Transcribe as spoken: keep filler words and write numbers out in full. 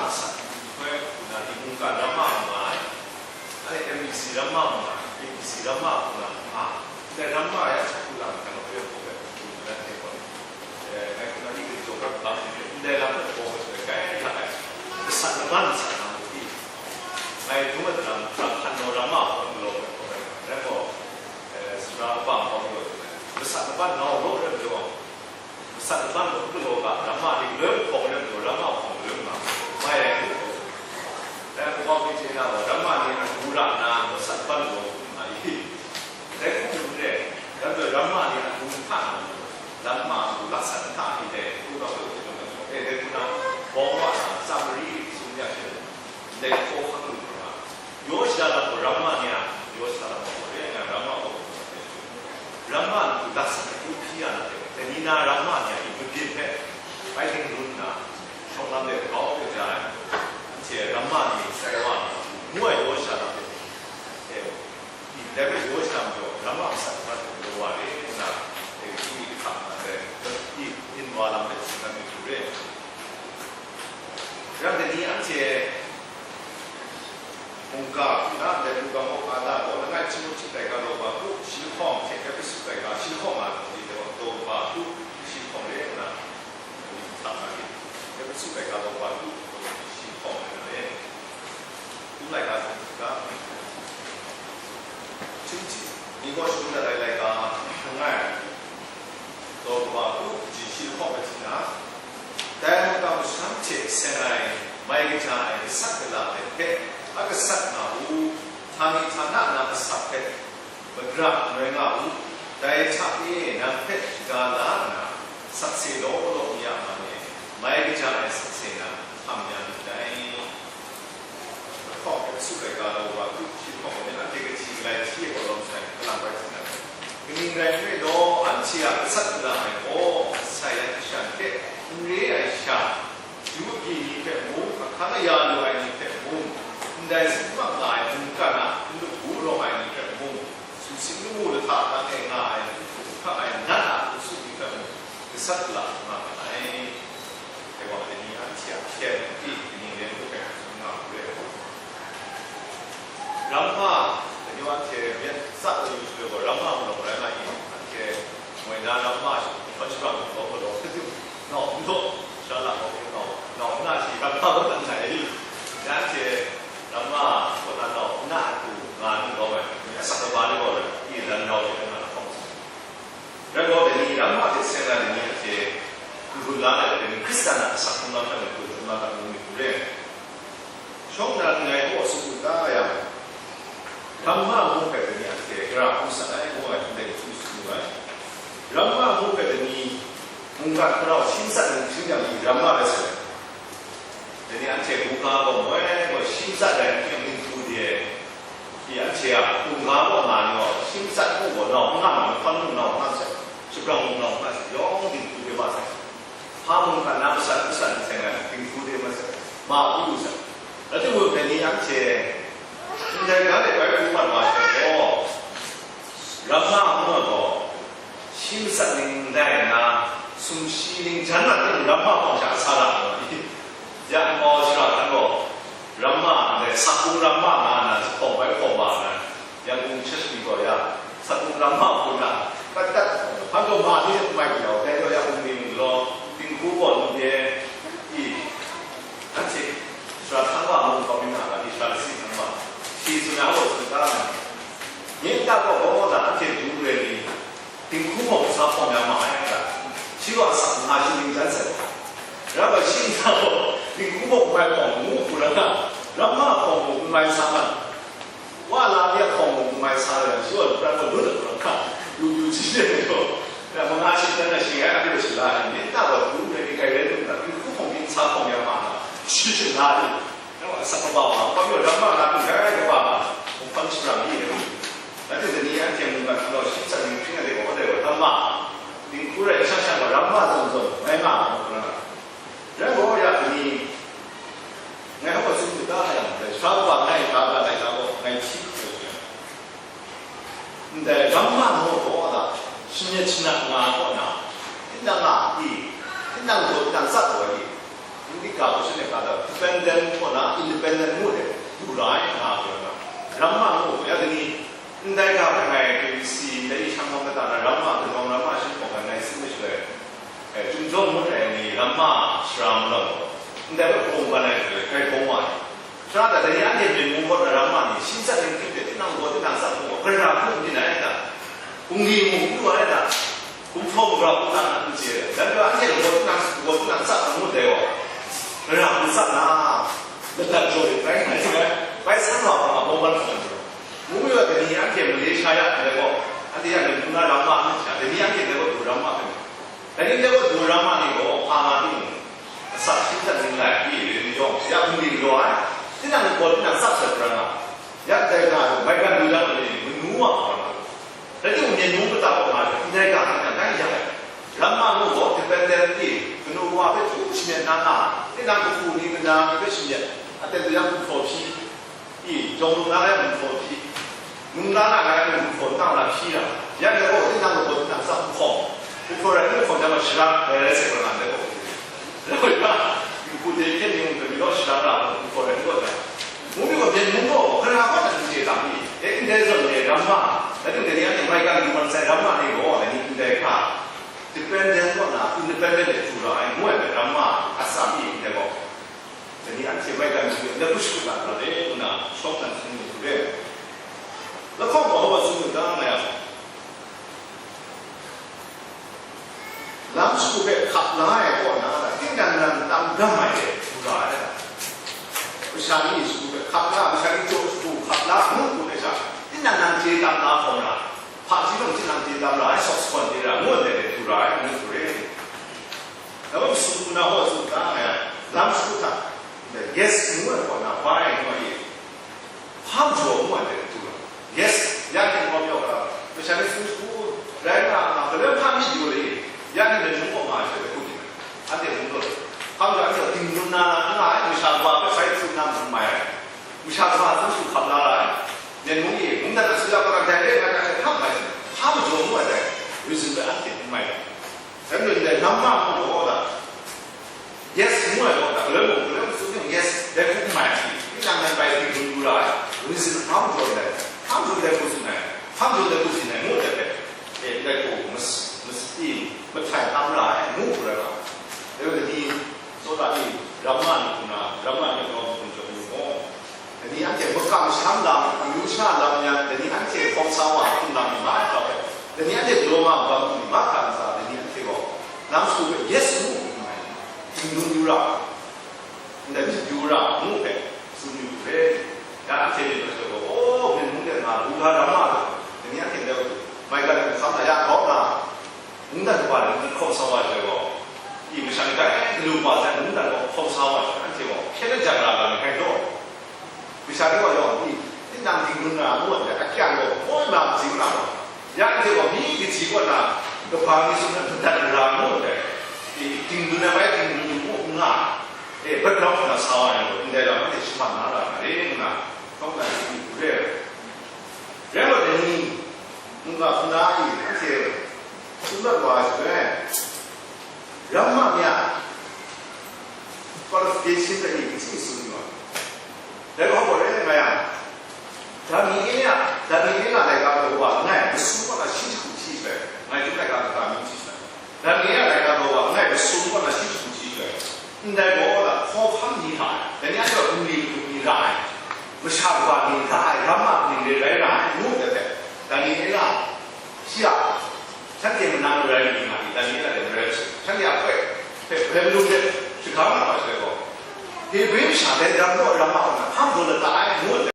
Sa, hoi, na di mungkan ramma nga ai, ai M B C ramma nga ai, M B C ramma nga ai, dai ramma ya sa hku lam hkang hpe hpe na hte gaw, eh, ngai hku na ni gari jaw kap bang ni, ndai lam hpe hpaw hpe hpe kai la ai, masat laban sa na mu di, ngai hkrum ai lam, lam hkan naw ramma hpaw n law hpe hpaw ai, rai gaw, eh, sara bang hpaw n law, masat laban nau raw rai majaw, masat laban hpaw n law ga, ramma ni galoi hpaw rai majaw, ramma hpaw n law nga, mai rai ngu hpaw, rai hpaw hpe chye na gaw, ramma ni a du ra nna, masat laban law nga i. Dai hku hkrum re, dai hpe ramma ni a hkung hta na, lam ma a hku laksan hta ni dai hku rau hpe hkrum ai, e, dai hku na, bawng wa na, Samari sum ya hte, ndai hkaw hkang lu na, yaw shada lam gaw ramma ni a, yaw shada lam gaw re ai na, ramma gaw, ramma a hku laksan hku hpyi ya na hte, dai ni na ramma ni a, i mabyin hpe, bai ting run nna, shawng lam de grau de ja ai, anhte ramma ni sai wa na, ngu ai yaw shada lam de, e, Dai hpe yaw shada majaw, ramma masat hkrat hte galaw wa re nna, dai hpyi hkam na dai, i, nin wa lam hpe tsun dat mi hku re. Rai dai ni anhte mungga hku na ndai mungga mawhka da gaw, langai Timohti laika daw ba hku, shi lahkawng hte Ehpesu laika shi lahkawng a ni dai gaw, daw ba hku, shi lahkawng re nna, Hta na lit, Ehpesu laika daw ba hku, shi hkawng ai na le. Hku laika hta, Timohti ni gaw shagun dat ai laika, langai, daw ba hku, kaji shi lahkawng ai hte na, dai mungga masham hte seng ai, mai kaja ai, gasat gala ai hpe, a gasat nga u, htani htana na asak hpe, Magara n rai nga u, dai hta e nang hpe shaga la nna, sakse law law n ya nga me, mai kaja ai sakse na htam ya myit dai. Lahkawng hpe su ai ga law wa tu, shi lahkawng gaw anhte kahti galai hti ai gaw lawm sai, kalang bai hti na, kaning rai nme law, anhte a gasat gala ai gaw, sai ai kashan hte n re ai sha, Yu agyi ni hpe mung, ahkang aya lu ai ni hpe mung, ndai zup mak nga ai mungkan a nlup bu rawng ai ni hpe mung, sumsing lamu lahta hkang e nga ai, hkang ai nat a hkungsup ni hpe mung, gasat la nga ga ai. Dai wa ai ni anhte a hkyen hpyi kaning len hpe tsun nga u re. Ramma, dai ni anhte myit tsat ai yu shaloi gaw, ramma malawng rai nga i, anhte moi na ramma, hpawn shabram gaw galaw, nau n daw, sha la gaw nau, nau nna shi ramma gaw nan sai ai. Nanhte ramma kaw na nau nna hku nga n lawm ai, asak kaba ni gaw i lan rau hte nga lahkawng sa. Rai gaw, dai ni ramma hte seng ai dai ni anhte n-gun la ai, dai ni Hkristan a asak hkungga hkrai ai hku hkungga hkra ngu myit hku re. Shawng nnan ngai kaw tsun da yang, ramma ngu hpe dai ni anhte gara hkrum san ai ngu ai ndai hku tsun lu ai. Ramma ngu hpe dai ni mungkan hkarau shi matsat nhtang yang ni ramma rai sai. Dai ni anhte hkungga gaw moi gaw shi matsat rai nhtang dinghku de ai. Anhte a hkungga gaw nga ni gaw shi matsat mung gaw nau n nga ma, mahkawn mung nau n nga sai, shabrang mung nau n nga sai, yawng dinghku de ma sai. Hpa mung hkan na masat, masat nseng ai, dinghku de ma sai, ma hku lu sai. Rai timung, dai ni anhte ndai ga de bai hkru mat wa sai gaw, ramma ngu ai gaw, shi matsat ning ndai nna, sumshi ning jan na ting ramma hpawng sha sa ra ai, ya mau shara hkan gaw, ramma ndai, sakpung ramma nga nna, hpawng bai hpawng wa nna, Yangon church ni gaw ya, sakpung ramma hku nna, kat kat, hpan gaw ma ni mai bau, dai gaw ya bungli mung law, dinghku gaw n de, i, anhte, sara hkang wa mung kau mi nga ga, Israel si hkang wa, shi tsun ai gaw tsun da ai. Nye nta gaw gaw na, anhte du re ni, dinghku gaw sa hpawng ya ma ai ga, shi gaw asak nga shi ning jan sai. Rai gaw, shi nta gaw, dinghku gaw n mai hpawng ngu hku rai nga, ramma hpawng mung n mai sa nga. Wa la ni a hpawng mung n mai sa yang, shi gaw pran gaw lut ai hkra, lu yu ji de ai gaw, ya manga shingtan na shing ai, a de shala ai, myit na gaw du re ni, kai rai lu na, yu hku hpawng myit sa hpawng ya ma na, shi shi la ni, ya wa asak kaba wa, hpa yaw ram ma na, du rai kaba ma, hpang shara mi de. Nanhte dai ni anhte mungkan hkra shi tsat ni hpring ai de gaw, de gaw, tam ma, dinghku rai shang shang gaw, ram ma zawn zawn, mai nga ai hkra. Rai gaw, ya ni, ngai hpa tsun du da yang, sha wa ngai ga ga ngai ga gaw, ngai hti hkru yang. Ndai ramma ngu gaw da, shanit shanat nga gaw na, tinang a i, tinang gaw tinang tsat gaw i, n di ga gaw shanit ga da, dependent Ngu de, du la ai nga, ramma ngu, ya dai ni, ndai ga hpe ngai, K B C, ndai shang hkawm kata na, ramma, Ginwang ramma shi hkawm ai, ngai tsun ai shaloi, eh, Chyum Jawng ngut ai ni, ramma, sara malang, ndai hpe hkawm ban ai shaloi, grai hkawm wa ai. Sara da, dai ni anhte Myen mung kaw na ramma ni, shi tsat ning hkrit de, tinang gaw, tinang tsat gaw, gara hkrit ning ai da, hpung di mung, du ai da. Gumhpraw gumra hku na n chye, dan gaw anhte lagaw tinang, lagaw tinang tsap n ngut dai gaw, gara hku tsap na, ladat jaw de bai ngai, bai san wa hkra bawng ban hkra jaw. Ngu mi wa, dai ni anhte Malaysia ya ndai gaw, anhte ya Myen mung na ramma n sha, dai ni anhte ndai gaw du ramma hpe. Dai ni ndai gaw du ramma ni gaw, hpa nga timung, asak shi htan ning lai, i, rin jawng, ya hpung di galaw ai, tinang lagaw tinang tsap sai hkra nga, ya dai ga, maigan du dan ai ni, manu wa hkra nga. Rai timung, Myen mung kata kaw nga, ndai ga hte nan rai yak ai. Ramma ngu gaw, dependent e, kanu wa hpe htu shamyet na nga, tinang kahpu ni, kana ni hpe shamyet, aten tu yang gumhpraw hpyi, i, jawng lu na rai gumhpraw hpyi, num la na rai gumhpraw tang la hpyi ra, yan rai gaw, tinang lagaw tinang tsap nhkawm, gumhpraw rai nhkawm jang gaw, sharak rai rai sai gaw, nan rai gaw. Rai gaw, yu hku de hkyen ni mung, gami gaw sharak ra, gumhpraw rai nhkawm jang. Mung mi gaw, Myen mung gaw, hkra gaw nan chye tam i? E, ndai zawn e, ramma, rai timung, dai ni anhte maigan du mat sai ramma ni gaw, dai ni ndai hkra, dependent kaw na, independent de du ra ai, ngu ai, ramma atsam i ndai gaw, dai ni anhte maigan du ai, ndai hku shut dat na le, ngu na, shawng nan tsun lu re. Lahkawng gaw, hpa tsun lu ta nga yang, Lam shagu hpe hkap la ai kaw na, tinang nan tam dam ai hte du ra ai. Masha ni shagu hpe hkap la, masha ni jaw shagu hkap la, ngu ngu ai sha, tinang nan chye tam na hkawm ra, hpaji mung tinang chye tam ra ai, sawk sakhawn chye ra, ngu ai hte du ra ai, ngu hku re. Dai gaw, masum ngu na hpaw tsun da nga yang, lam shagu hta, yes ngu ai kaw na, why ngu ai, hpa majaw ngu ai hte du ai. Yes, ya hte hkawm yawng ai, masha ni tsun shagu rai nga, nga, galoi hpa myit yu ai, ya ni Myen mung kaw nga ai hte hkut yu ai. Anhte hkrum tawn ai. Hpa majaw anhte ding dun na nga ai, masha kawa hpe bai tsun na n mai ai. Masha kawa tsun shagu hkap la ra ai. Myen mung e, mungdan asuya kaw na dai re nga ai hte hkap mai, hpa majaw ngu ai dai, reason bai anhte n mai ai. Dai majaw ndai namma hku gaw da, yes ngu ai gaw da, galoi mung, galoi mung tsun yang yes, dai hku n mai ai, tinang nan bai ding dun du ra ai, reason hpa majaw ndai, hpa majaw dai hku tsun ai, hpa majaw dai hku tsun ai, ngu ai hpe, e, ndai hku mas-, mas-, i, mahtai tam ra ai, ngu hku rai wa ai. Dai gaw, dai ni, tsawra ni, ramma ni hku na, ramma ni grau hku n jaw lu gaw, Dai ni anhte makam sham lam, amyu sha lam yan, dai ni anhte hkawm sa wa hkum lam ni mahkra hpe, dai ni anhte galaw nga ai ni mahkra ntsa, dai ni anhte gaw, lam shagu hpe yes ngu hpe n mai, ding dun yu ra, ndai myit yu ra ngu hpe tsun yu hpe, ya anhte myit majaw gaw, aw, Myen mung de nga, Buddha ramma gaw, dai ni anhte ndai hku, maigan hkam na ya grau nga, Mungdan kaba ni hkawm sa wa ai gaw, i masha ni gaw, e, galu kaba sai mungdan gaw hkawm sa wa ai, anhte gaw hpyen ajang ra ga ni hkai law, masha ni gaw yawng, i, tinang ding dun na ngu ai, akyang gaw, moi ma kaji na gaw, ya anhte gaw mi kaji kaw na, kaba mi tsun na, madat ra ngu ai, i, ding dun ai bai, ding dun yu mu n nga, e, background na sa wa ai gaw, ndai lam anhte shaman na ra nga re, ngu na, hkawm na, i, re ai. Rai gaw, dai ni, mungga hpung na e, anhte tsun dat wa ai shaloi, ramma ni a qualification hpe ni kaji tsun yu ai. Dai gaw, gaw rai nga yang, Daniela, Daniela laika daw wa langai masum kaw na shi jahku shi shaloi, ngai hte laika kata mi hti shaloi, Daniela laika daw wa langai masum kaw na shi jahku shi shaloi, ndai gaw la hkawhkam ni hta e, dai ni anhte gaw bungli hkrup ni ra ai, masha kawa ni ra ai, ramma ni re rai ra ai, ngu ai hte, Daniela, shi a, shanhte manang marai lu nga ai, Daniela hte marai lu, shanhte a hpe, hpe Babilon de shaga nga wa shaloi gaw, Hebru masha dai daram kaw ramma kaw na hkam daw lata ai, ngu ai hte,